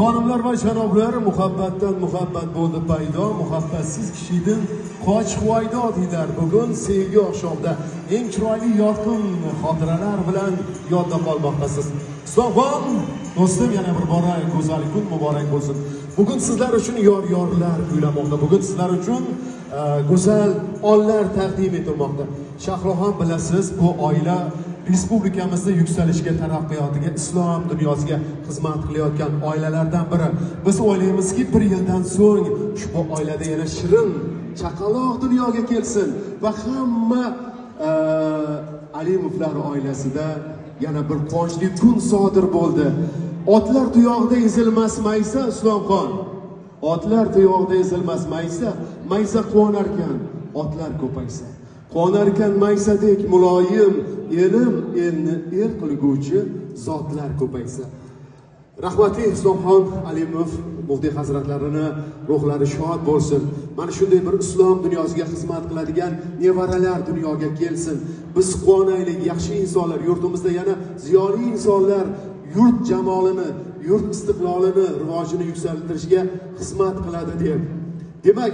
Xonimlar va janoblar, muhabbatdan muhabbat bo'ldi paydo, muhabbatsiz kishidan qoch vaydo deylar. Bugun sevgi oqshomda eng chiroyli yorqin xotiralar bilan yodda qolmoqdasiz. Islomxon do'stim, yana bir bora go'zal kun muborak bo'lsin. Bugun sizlar uchun yor-yorlar kuylamoqda. Bugun sizlar uchun go'zal onlar taqdim etilmoqda. Shahloxon, bilasiz, bu oila respublikamizda yuksalishiga, taraqqiyotiga, islom dunyosiga xizmat qilayotgan oilalardan biri. Biz o'ylaymizki, bir yildan so'ng ushbu oilada yana shirin chaqaloq dunyoga kelsin va hamma Alimovlar oilasida yana bir quvonchli kun sodir bo'ldi. Otlar tuyog'ida ezilmas maysa, Islomxon. Otlar tuyog'ida ezilmas maysa, maysa quvonarkan, otlar ko'paysa. Quvonarkan maysadek muloyim, elim elni el qilguvchi zotlar ko'paysa. Rahmatli Islomxon Alimov muftiy hazratlarini ruhlari shod bo'lsin. Mana shunday bir islom dunyosiga xizmat qiladigan nevaralar dunyoga kelsin. Biz quvonaylik, yaxshi insonlar, yurtimizda yana ziyoli insonlar yurt jamolini, yurt istiqlolini, rivojini yuksaltirishga xizmat qiladi deb. Demak,